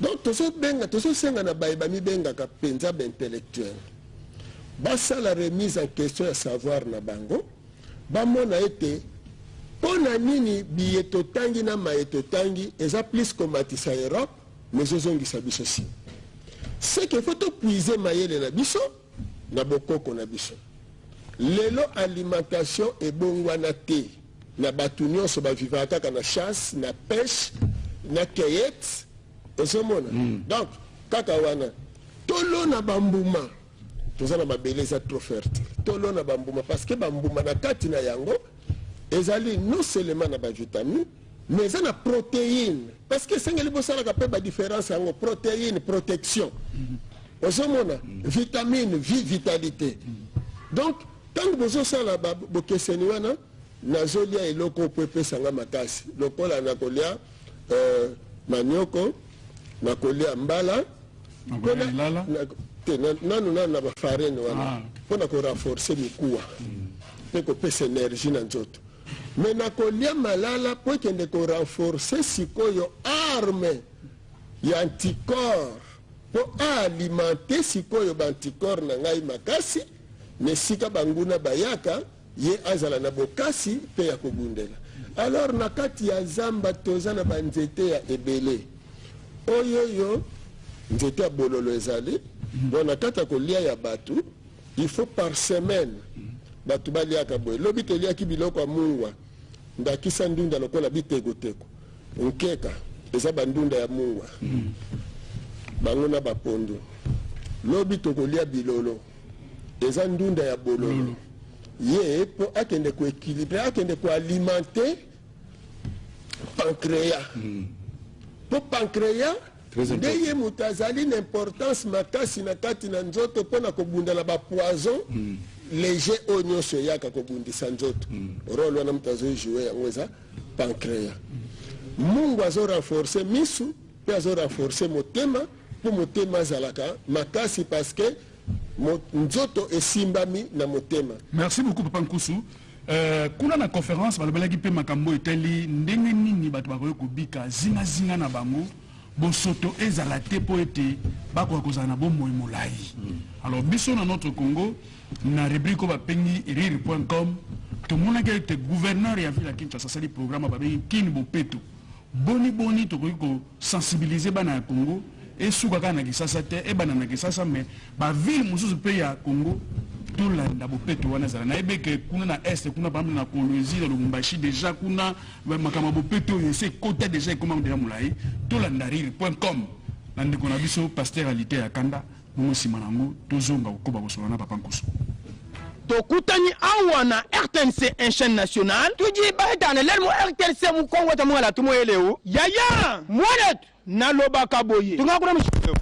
Donc tozobenga, tozosenga na baye bamibengaka mpenza baintellectuel, basala remise en question ya savoir na bango, bamona ete mpo na nini biye totangi na maye totangi eza plus komatisa Europe, mais ezozongisa biso nsima. Ce que faut topuiser mayele na biso. Na bokoko na biso. Lelo alimentation ebongwana te na batu nionso ba vivaka kaka na chasse, na peche, na cueillette, ozomona? Donc kaka wana tolona ba mbuma, toza na mabele eza trop fertile, tolona ba mbuma parce que ba mbuma na kati na yango ezali non seulement na ba vitamines mais eza na proteine parce que esengeli bosalaka pe ba difference yango proteine protection ozomona vitamine vie vitalite donc ntango bozosala bokeseni wana nazolia eloko mpo epesa nga makasi lokola nakolia manioko nakolia mbala te nanu nanu na bafarine wana mpo na korenforce mikuwa mpe kopesa energie na nzoto. Mais nakolia malala po ekende ko renforcer sikoyo arme ya anticorps po a alimenter sikoyo ba anticorps na ngai makasi na esika banguna bayaka ye azala na bokasi pe ya kobundela. Alors na kati ya zamba toza na ba nzete ya ebele oyoyo nzete ya bololo ezali donc na kati ya kolia ya batu Il faut par semaine batu baliaka boye. Lobi toliaki biloko ya mungwa, ndakisa ndunda lokola bitekoteko, nkeka eza ba ndunda ya mungwa bango na ba pondu. Lobi tokolia bilolo eza ndunda ya bololo ye po akende ko equilibrer, akende ko alimenter pancreas po pancreas nde ye moto azali na importance makasi na kati na nzoto mpo na kobunda na ba poison leger oyo nyonso eyaka kobundisa nzoto. Role wana moto azo jouer yango eza pancreas. Mungu azo renforcer misu mpe azo renforcer motema mpo motema azalaka makasi parce que nzoto esimbami na motema. Merci beaucoup papa Nkusu. Kuna na conference balobelaki mpe makambo oyo etali ndenge nini bato bakoki kobika zingazinga na bango bosoto ezala te mpo ete bakoka kozala na bomoi molai. Alors biso na notre Congo na rubrique oyo bapengi rire.com tomonaki ete gouverneur ya ville ya Kinshasa asali programme babengi Kin Bopeto. Boni boni tokoki ko sensibiliser bana ya Congo esuka kaka na Kisasa te, ebanda na Kisasa mais ba ville mosusu mpe ya Congo tolanda bopeto wana ezala. Nayebi ke kuna na est kuna par exemple na Kolwezi na Lubumbashi dejà kuna makambo ya bopeto oyo esi ekota dejà ekoma dejà molayi. Tolanda rire.com na ndeko na biso pasteur Alite ya Kanda bongo nsima na yango tozonga kokoba kosolola na papa Nkusu. Tokutani awa na rtnc un chaine nationale. Tudi bahetana lelu mu rtnc mu Congo ta mungala tumoyeleu. Yaya! Mwanetu! Nalobaka boye. Tunga kuna mushindu.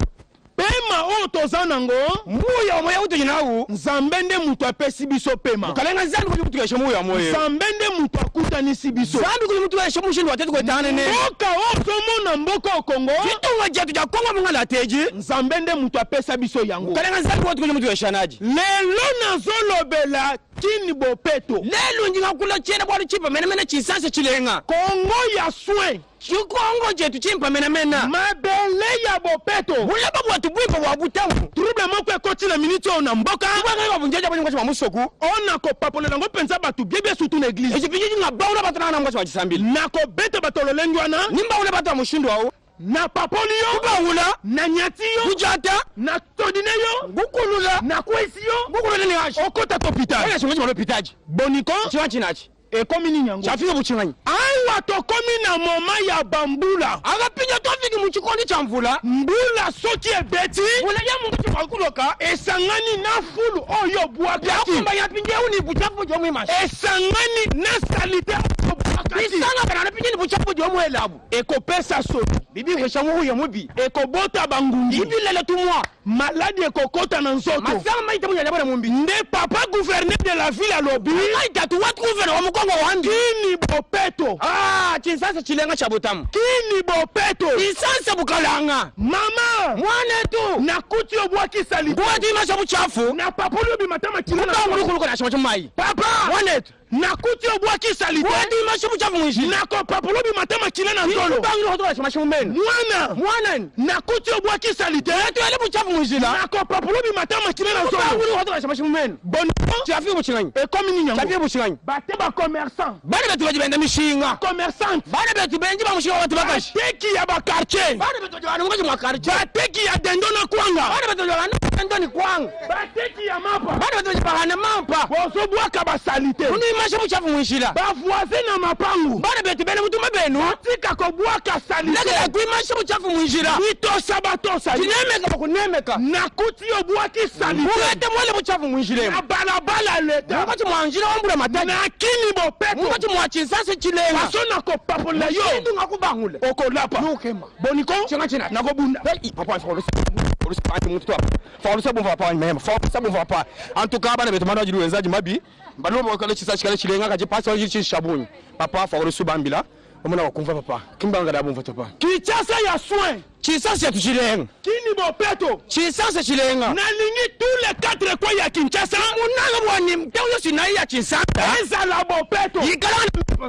Pema oyo toza nango. Muya wa moyo utu nawu. Nzambe nde mutu apesi biso pema. Mukalenga Nzambi kudi mutukesha muya wa moyo. Nzambe nde mutu akutanisi biso. Nzambi kudi mutukesha mushindu wa tetu kwetana ne. Mboka oyo ozomona mboka oyo Congo. Ditunga dietu dia Congo mungala teji. Nzambe nde mutu apesa biso yango. Mukalenga Nzambi wetu kudi mutukesha naji. Lelo nazolobela Kin bopeto. Lelu ndi ngakula tshiena bualu tshimpe menemene tshisansa tshilenga. Congo ya soin. Tshikongo tshietu tshimpe menemene. Mabele ya bopeto. Bulaba buetu buimpe bua butangu. Trouble moko ekoti na minute oyo na mboka. Tubangaki ba bunjeja bua munkatshi mua musoku. Oyo nakopapolela yango mpenza bato biebie surtout na eglise. Etshi pindidi ngabaula batu nangana munkatshi mua tshisambila. Nakobeta bato ya lolenge wana. Ni mbaula batu ba mushindu au. Napapoli yo. Kubaula. Nanyati yo. Kujata. Natodine yo. Kukulula. Nakwesi yo. Kukulula ni hashi. Okota hôpital. Oya shingo chimalo pitaji. Boniko. Chiwa chinachi. Ekomi nini yango? Chafika buchinganyi. Awa tokomi na moma ya bambula. Akapinya tofiki mu chikondi cha mvula. Mbula soki ebeti. Mbula ya mungu chimwa kuloka. Esangani na fulu oyo bwakaki. Yakumba ya pinje uni buchafu jo mwimashi. Esangani na salite oyo bwakaki. Isanga kana na pinje ni buchafu jo mwelabu. Ekopesa solo. Bibi hesha muhu ya mubi. Ekobota bangungi. Bibi lele tumwa. Maladi ekokota na nzoto. Masanga maita munya nyabona mumbi. Nde papa gouverneur de la ville alobi. Maita tu watu gouverneur wa mukongo wandi. Kini bopeto. Ah, chinsansa chilenga cha butamu. Kini bopeto. Chinsansa bukalanga. Mama. Mwanetu. Nakuti obwaki salite. Bwati masha buchafu. Na papoli obi matama chilena. Kuka ngulu kuluko na shima chumai. Papa. Mwanetu. Nakuti obwaki salite. Wadi mashi buchafu mwinjila. Nakopapola obima te makila na nzolo. Bangi lokotola mashi mumeno. Mwana. Mwana. Nakuti obwaki salite. Yetu yale buchafu mwinjila. Nakopapola obima te makila na nzolo. Bangi lokotola mashi mumeno. Bono. Chafiki buchinganyi. Ekomi nini yango? Chafiki buchinganyi. Bate bacommerçant. Bana betu badi benda mishinga. Commerçante. Bana betu benji ba mushinga watu bakashi. Bateki ya baquartier. Bana betu badi bana mukaji mwa quartier. Bateki ya dendo na kwanga. Bana betu badi bana ndoni kwanga. Bateki ya mapa. Bana betu badi bana mampa. Bozobwaka basalite. Munu imashe buchafu mwinjila. Bavoisin na mapangu. Bana betu bene mutumba benu. Batika kobwaka salite. Lekela kuimashe buchafu mwinjila. Mitosa batosa. Tinemeka bakunemeka. Nakuti obwaki salite. Mulete mwele buchafu mwinjilemo. Na balabala leta. Mukati mwa njila wambula matati. Na kini bopeto. Mukati mwa chinsasi chilenga. Faso nakopapola yo. Mushindu ngakubangule. Okolapa. Nukema. Boniko. Chenga chena. Nakobunda. Hey, papa papa en tout cas bana betu mano ajili wenzaji mabi balomba kale chisa chikale chilenga kaje pasi wajili chishabunyi papa faulusu bambila omona wakumva papa kimbanga da bumva papa Kinshasa ya soin. chisasi ya tuchilenga Kini bopeto. chisasi chilenga Nalingi tous les quatre coins ya Kinshasa. munanga bwani mteu yosi nayi ya chisasa Ezala bopeto. yikala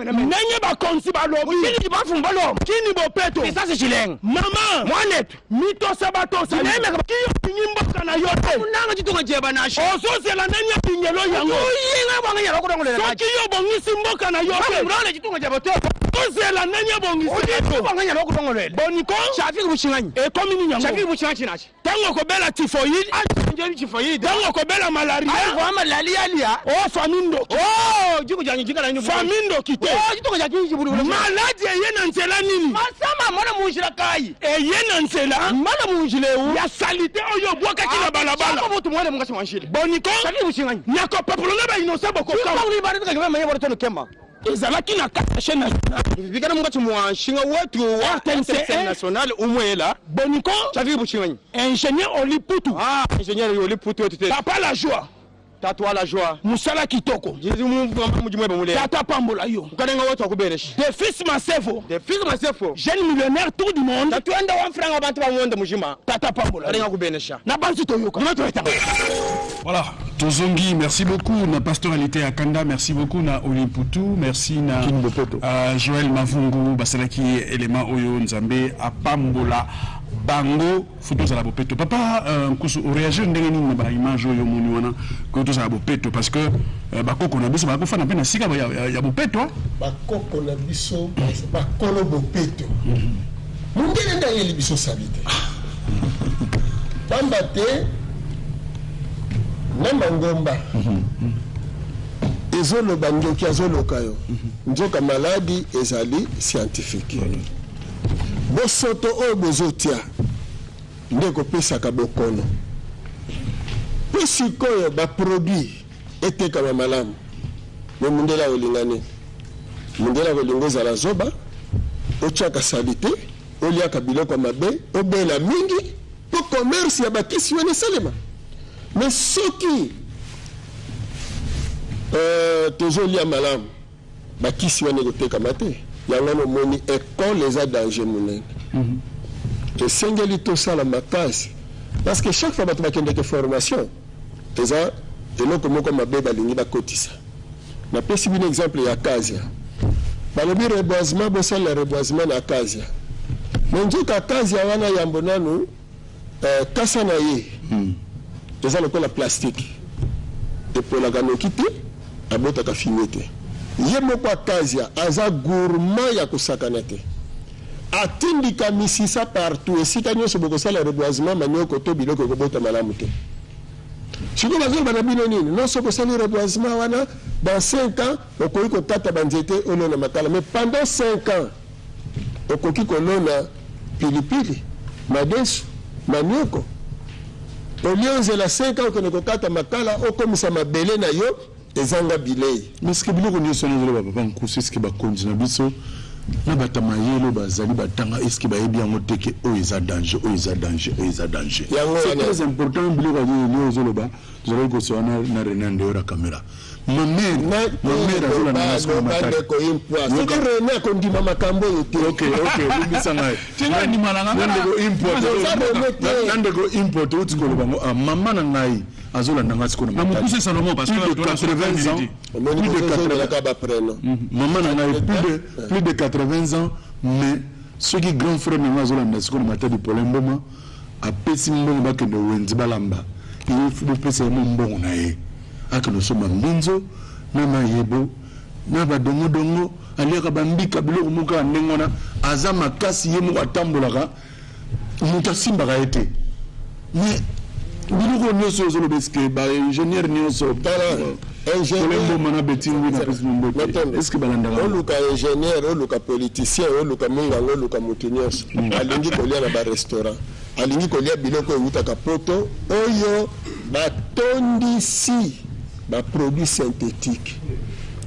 Ndenge bakonzi balobi. chini bafumba lo Kini bopeto. chisasi chilenga Mama. mwanetu Mitosa batosa. Nemeka. Kiyo pingi mboka na yo te. munanga chitunga jeba nasho Ozozela nani apingelo yango. uyinga bwanga nyala kudongolela Soki yo obongisi mboka na yo te. mulole chitunga jeba te Ozela nani abongisi. bwanga nyala kudongolela Boniko. chafiki buchinganyi Ekomi nini yango? chafiki buchinganyi chinachi Ntango okobela typhoïde. nje chifoyida Ntango okobela malaria. aivama lalialia O famille ndoki. oh jiku janyi jikala nyu Famille ndoki te. oh chitunga janyi chibulu Maladi eye na nzela nini? masama mona munjira kai Eye na nzela mana munjira eu ya salite oyo obwakaki na balabala. chako mutu mwele mungasi mwanjile Boniko. chafiki buchinganyi Nakopapola na bainosa bokokama. chikwa ibari tukakema manye bora tono kema Ezalaki na kati ya chaîne nationale. bikana mungasi mwanshinga wetu wa RTNC RTNC national umwela Boniko. chafiki buchinganyi Ingénieur Oli Putu. ah ingénieur yoli putu wetu te Papa la joie. tatu la joie Musala kitoko. jizi mujimwebe mule Tata pambola yo. ukalenga wetu akubenesha De fils Masevo. de fils masefo Jeune millionnaire tour du monde. tatu enda wamfranga abantu bamuonde mujima Tata pambola. yo. ukalenga kubenesha Na banzi toyoka. Voilà, Tozongi, merci beaucoup. Na pastoralité à Kanda, merci beaucoup. Na Olimputu, merci. Na Bopeto. Joël Mavungu, Basalaki, élément Oyo Nzambe, Apambola, Bango, photos à la Bopeto. Papa, Nkusu, réagir ndenge nini na ba image oyo moni wana, que tozala Bopeto, parce que bakoko na biso, bako fana pe na sika ya Bopeto. Hein? Bakoko na biso bakolo bopeto. Mondele nde ayeli biso sali te, pamba te na mangomba ezoloba ndoki azoloka yo, nzoka maladi ezali scientifique. Bosoto oyo bozotia nde ekopesaka bokono, mpe sikoyo baproduit etekama malamu. Me mondele akolinga nini? Mondele akolinga ozala zoba, otiaka sali te, oliaka biloko ya mabe, obela mingi, mpo commerce ya bakisi wana esalema. Mais soki tozolia malamu, bakisi wana ekotekama te. Yango wana omoni ekole eza danger monene. Esengeli tosala makasi, parce que chaque fois bato bakendeke formation, eza eloko moko mabe balingi bakotisa. Napesi bino exemple ya Acacia. Balobi reboisement, bosalela reboisement na Acacia. Me nzoka Acacia wana, yambo nanu kasa na ye eza lokola plastique, epolaka noki te, abotaka fumier te. Ye moko Acacia aza gourmand ya kosakana te, atindika misisa partout. Esika nyonso bokosala reboisement, manioko to biloko ekobota malamu te. Sikoyo bazoloba na bino nini? Non, soki osali reboisement wana, dans 5 ans okoki kokata banzete, olona makala. Mais pendant 5 ans okoki kolona pilipili, madesu, manioko. Olie ozela 5 ans okende kokata makala, okomisa mabele na yo ezanga bilei. Mais ce que biloko nyonso wana ezoloba, papa Nkusu, eske bakonzi na biso Na bato ya mayele oyo bazali batanga, est ce que bayebi yango te ke oyo eza danger, oyo eza danger, oyo eza danger? Yango C'est wana. très important. Biloko ya nini ozoloba, tozalaki kosola na René Andeyor ya caméra. Ma mère, ma mère azolanda nga sikoyo na loba matadi. ndeko impwa, soki René akondima makambo oyo te. Ok, limbisa ngai. Tinga ndima na nga. Na ndeko import. Oza René te. Na ndeko import, outi koloba ngo, ah, mama na ngai azolanda nga sikoyo na Na matadi. mokuse, Salomon, parce Plus que de tola 80 ans. Omoni Plus de 80. kozozongelaka baprénom. Mama na ngai, plus de 80 ans, mais soki grand frère na ngai azolanda sikoyo na Matadi, Paulin Mboma, apesi mbongo, bakende wenze balamba, ye bopesa ye mo mbongo na ye, akende osomba mbinzo na mayebo na badongodongo, aliaka bambika, biloko moko kaka ndenge wana. Aza makasi, ye moko atambolaka, moto asimbaka ye te. Mais biloko nyonso ozoloba, eske baingénieur nyonso, Tala, Paulin Mboma na Beti Ngwi, na pesi mbote, Matondo. est ce que balandaka yango? Oluka ingénieur, oluka politicien, oluka munganga, oluka motu nyonso alingi kolia na barestaurant, alingi kolia biloko ewutaka poto oyo batondisi baproduit synthétique.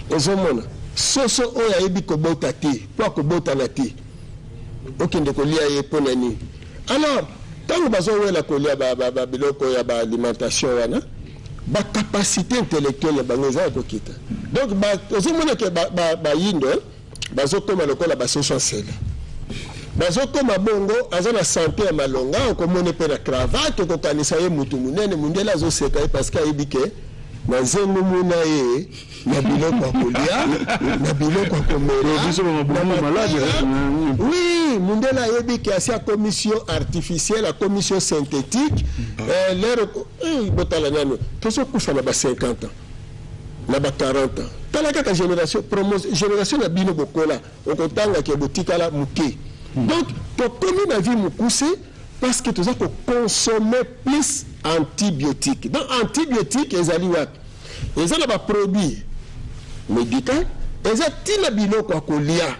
Ozomona soso oyo ayebi kobota te, mpo akobotana te, okende kolia ye mpo na nini? Alors ntango bazowela kolia biloko ya baalimentation wana, bacapacité intellectuelle na bango eza ya kokita. Donc ozomona ke bayindo bazokóma lokola basoso asele, bazokóma bongo. Aza na sante ya malonga, okomona mpe na cravate, okokanisa ye mutu monene. Mundele azoseka ye parce que ayebi ke na nzengo muna ye na biloko ya kolia, na biloko ya komela. Biso bamabumu na malade, mateya. hein. Oui, mundele ayebi ke asi akomisi yo artificiel, akomisi yo synthétique. Lero botala nano, tozokufa na ba 50 ans, na ba 40 ans. Tala kaka génération promo, génération na bino bokola, okotanga ke botikala moke. Donc tokomi na vie mokuse parce que toza koconsommer plus antibiotique. Donc antibiotique ezali wapi? Eza na baproduit médical, eza ntina biloko ya kolia.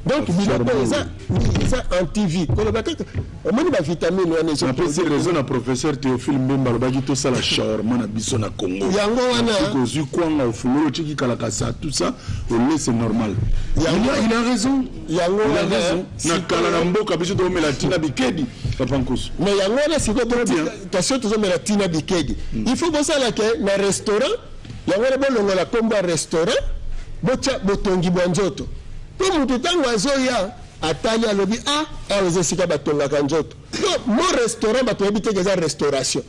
Donc biloko eza, oui, eza antivie. Koloba kaka omoni bavitamine wana Napesi raison na professeur Théophile Mbemba, alobaki tosala shawarma na biso na Congo. Yango wana. Soki ozwi kwanga, ofungoli, otiki kalakasa, tout ça, ole, c'est normal. Il a raison. Yango Il a wana. raison. Na kala na mboka biso toomela ntina bikedi, papa Nkusu. Mais yango wana sikoyo, bien. kasi oyo tozomela ntina bikedi, il faut bosala ke na restaurant yango wana bolongola nkombo ya restaurant, botya botongi bwa nzoto, mpo motu ntango azoya atali, alobi: "Ah, awa eza esika batongaka nzoto." Donc mo restaurant, bato bayebi teke eza restauration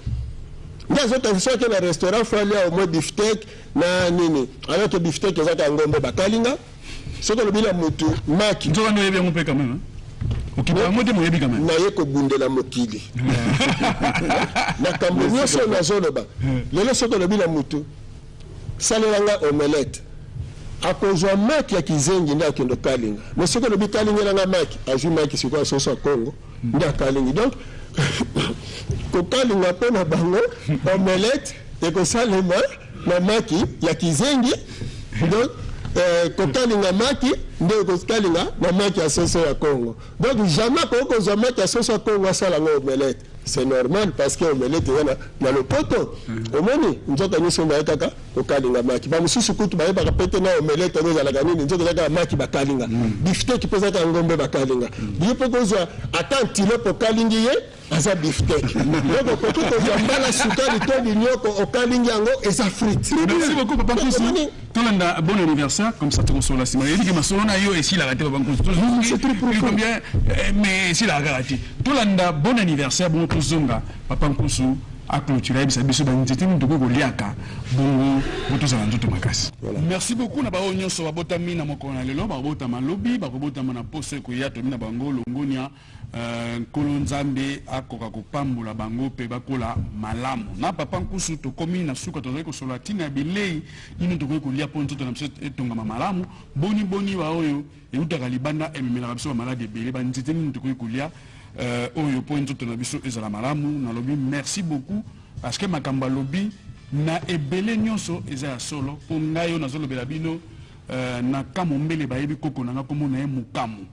nde azotangisa. Soki na restaurant, faut alia au moins bifteck na nini, alors que bifteck ezaka ngombe bakalinga. Soki olobi na motu maki Nzoka nde oyebi yango mpe quand même, hein? Okipa yango te, moyebi quand même. Naye kobundela mokili, makambo nyonso oyo nazoloba lelo. Soki olobi na mutu: "Salelanga omelette", akozwa maki ya kizengi nde akende okalinga. Mais soki olobi: "Kalingelanga maki", azwi maki sikoyo ya soso ya Kongo nde akalingi. Donc kokalinga mpo na bango, omelette ekosalema na maki ya kizengi. Donc kokalinga maki nde ekokalinga na maki ya soso ya Congo. Donc jamais akoki kozwa maki ya soso ya Congo asala yango omelette. C'est normal, parce que omelette eza na lopoto. Omoni nzoka nyonso baye kaka kokalinga maki. Bamosusu kutu bayebaka pe te na omelette yango ezalaka nini. Nzoka eza kaka maki bakalinga. Bifteck mpe eza kaka ngombe bakalinga. Yo mpe kozwa ata antilope, okalingi ye, aza bifteck. Donc okoki kozwa mbala sukali to linyoko, okalingi yango, eza frite. Merci beaucoup, papa Nkusu. Omoni? Tolanda bon anniversaire, comme ça tokosola nsima. Yebi ke masolo na yo esilaka te, papa Nkusu. C'est très profond. Combien, mais esilaka kaka te. Tolanda bon anniversaire, bongo tozonga, papa Nkusu aclôture, ayebisa biso banzete nini tokoki koliaka bongo po tozala nzoto makasi. Merci beaucoup na baoyo nyonso babotami na mokolo na lelo, bakobotama lobi, bakobotama na poso ekoya. Tomi na bango longonia. Nkolo Nzambe akoka kopambola bango mpe bakola malamu. Na papa Nkusu tokomi na suka. Tozali kosolola ntina ya bilei nini tokoki kolia mpo nzoto na biso etongama malamu. Boni boni baoyo eutaka libanda ememelaka biso bamaladi ebele? Banzete nini tokoki kolia oyo mpo nzoto na biso ezala malamu? Nalobi merci beaucoup parce que makambo alobi na ebele nyonso eza ya solo. Mpo ngai oyo nazolobela bino, na Kamombele bayebi koko na nga, komona ye Mokamu,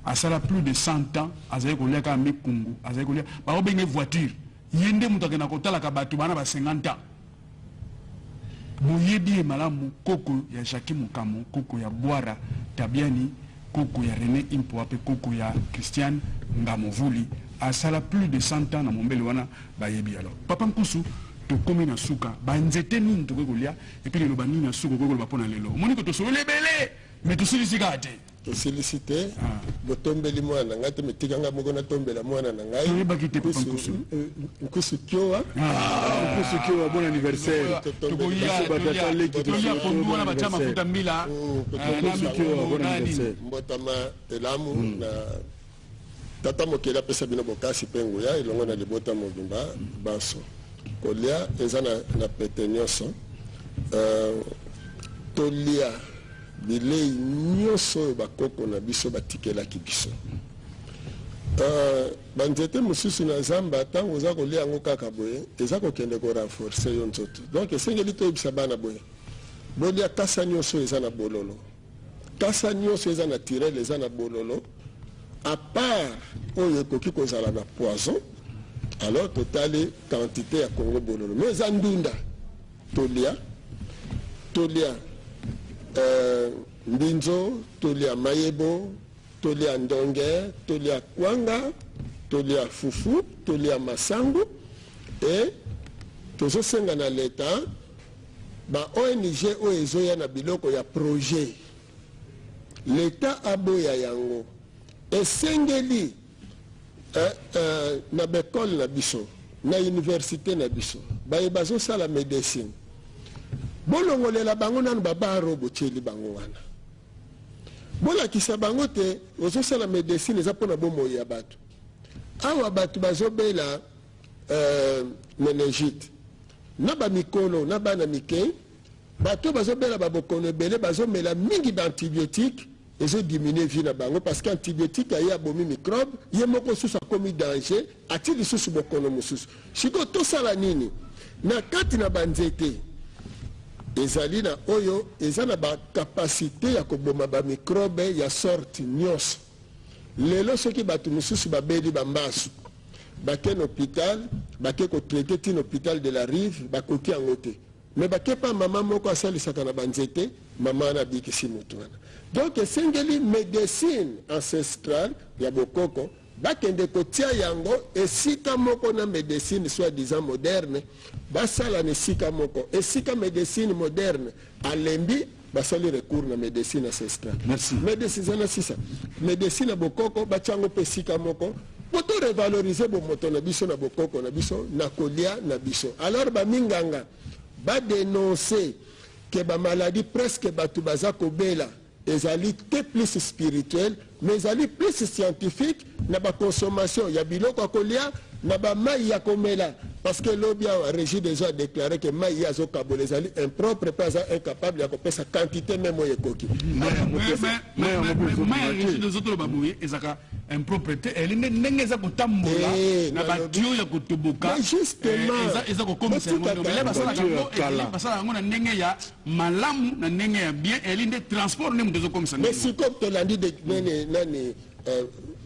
asala plus de 100 ans, azali kolia kaka mikungu, azali kolia bakobenge voiture. Ye nde moto akenda kotalaka bato bana ba 50 ans. Boyebi ye malamu, koko ya Jacki Mokamu, koko ya Bwara Tabiani. Koko ya Rene Impoa mpe koko ya Christiane Ngamovuli, asala plus de 100 ans na mombele wana, bayebi. Alors papa Nkusu, tokomi na suka. Banzete nini tokoki kolia? Et puis liloba nini na suka okoki koloba mpo na lelo? Omoni ko tosololi ebele, mais tosilisi kaka te. Tosilisi te. Botombeli mwana na ngai te, metika ngai moko natombela mwana na ngai. Toyebaki te, papa Nkusu. Nkusu Kiowa. Nkusu Kiowa, bon anniversaire. Tolia pondu wana batya mafuta mbila. Nkusu Kiowa, bon anniversaire. Mbotama elamu na tata mokeli, apesa bino bokasi mpe nguya elongo na libota mobimba banso. Kolia eza na pete nyonso. Tolia bilei nyonso oyo bakoko na biso batikelaki biso. Banzete mosusu na zamba, ntango oza kolia yango kaka boye, eza kokende korenforcer yo nzoto. Donc esengeli toyebisa bana boye: bolia kasa nyonso eza na bololo, kasa nyonso eza naturel, eza na bololo, à part oyo ekoki kozala na poison. Alors totali quantité ya Kongo bololo, mais eza ndunda, tolia. Tolia mbinzo, tolia mayebo, tolia ndonge, tolia kwanga, tolia fufu, tolia masangu. E tozosenga na leta, ba ONG oyo ezoya na biloko ya projet, leta aboya yango. Esengeli na baekole na biso, na université na biso, baye bazosala médecine, bolongolela bango nanu babaro botieli bango wana. Bolakisa bango te ozosala médecine eza mpona bomoi ya bato. Awa bato bazobela méningite, na bamikolo na bana mike, bato bazobela babokono ebele, bazomela mingi baantibiotique, ezodiminue vie na bango, parce que antibiotique aye abomi microbe, ye moko susu akomi danger, ati lisusu bokono mosusu. Sikoyo tosala nini? Na kati na banzete ezali na oyo eza na bacapacité ya koboma bamicrobe ya sorte nyonso. Lelo soki bato mosusu babeli bambasu, bake na hôpital, bake kotraiter ntina hôpital de la Rive, bakoki yango te, mais bake pa mama moko asalisaka na banzete, mama wana abikisi motu wana. Donc esengeli médecine ancestrale ya bokoko bakende kotia yango esika moko na médecine soi-disant moderne, basala na esika moko. Esika médecine moderne alembi, basali recours na médecine ancestrale. Merci. Médecine eza na sisa, médecine ya bokoko batia yango mpe esika moko po to revaloriser bomoto na biso na bokoko na biso na kolia na biso. Alors baminganga badénonce ke bamaladi presque bato baza kobela ezali te plus spirituel, mais ezali plus scientifique na baconsommation ya biloko ya kolia na bamai ya komela, parce que lobi awa Régie des eaux a déclaré ke mai ye azokabola ezali impropre, mpe aza incapable ya kopesa quantité même oyo ekoki. Mai ya Régie des eaux, toloba boye, ezalaka impropre te. Eli ndenge eza kotambola na batio ya kotoboka, eza kokomisa yango. Basalaka yango na ndenge ya malamu, na ndenge ya bien. Eli nde transport nde moto ezokomisa. Mais sikoyo tolandi nani nani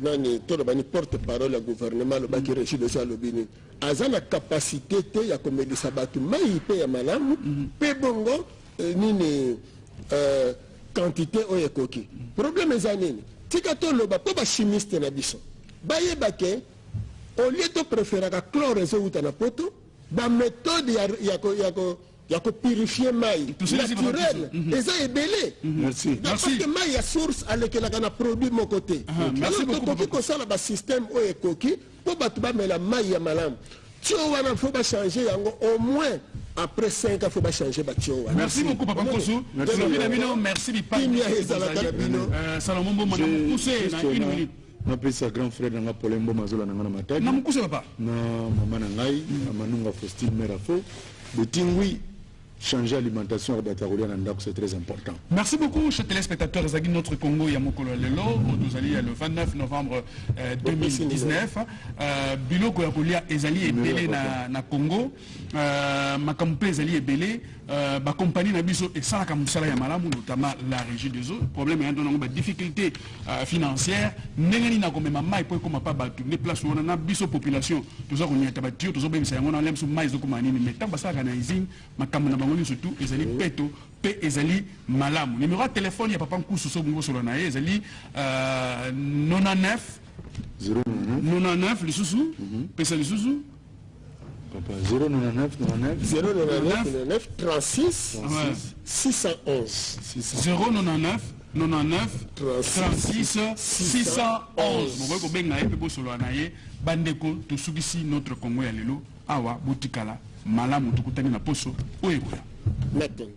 nani, toloba ni porte parole ya gouvernement alobaki Régie des eaux alobi nini? Aza na capacité te ya komelisa bato mai mpe ya malamu mpe bongo nini, quantité oyo ekoki. Problème eza nini? Tika toloba mpo bachimiste na biso bayeba ke au lieu topréféraka chlore ezowuta na poto, baméthode ya kopurifier mai naturel eza ebele, parce que mai ya source alekelaka na produit moko te. Alors tokoki kosala basystème oyo ekoki mpo bato bamela mai ya malamu. Tio wana faut bachanger yango au moins après 5 ans, faut bachanger batio wana. Merci beaucoup, papa Nkosu. Merci bino, merci. Kimia ezalaka na bino. Salomon Mboma, na mokuse, na une minute. Napesa grand frère na nga Paulin Mboma, azola na nga na Matadi. Na mokuse, papa. Na mama na ngai Manunga Faustine Merafo Betingwi. Changer alimentation ya bato ya kolia na ndako, c'est très important. Merci beaucoup, chers téléspectateurs. Ezalaki Notre Congo ya mokolo ya lelo oyo tozali ya le 29 novembre 2019. Biloko ya kolia ezali ebele na Congo, makambo mpe ezali ebele. Bacompagnie na biso esalaka mosala ya malamu, notamment la Régie des eaux. Problème ya nango badifficulté financière, ndenge nini nakomema mai mpo ekóma pa bato nde place wana na biso population toza koniata batio, tozobebisa yango na biso. Mai ezokóma nini? Mais ntango basalaka na usine, makambo na bango. bango nyonso tu ezali peto mpe ezali malamu. Numéro ya telefone ya papa Nkusu, soki olingi osolola na ye, ezali 99 99 lisusu, pesa lisusu. Papa, 099 99. 099 99 36 611. 099 99 36 611. Bokoki kobenga ye mpe bosolola na ye. Bandeko, tosukisi Notre Congo ya lelo awa. Botikala malamu, tokutani na poso oyo ekoya. Matondo.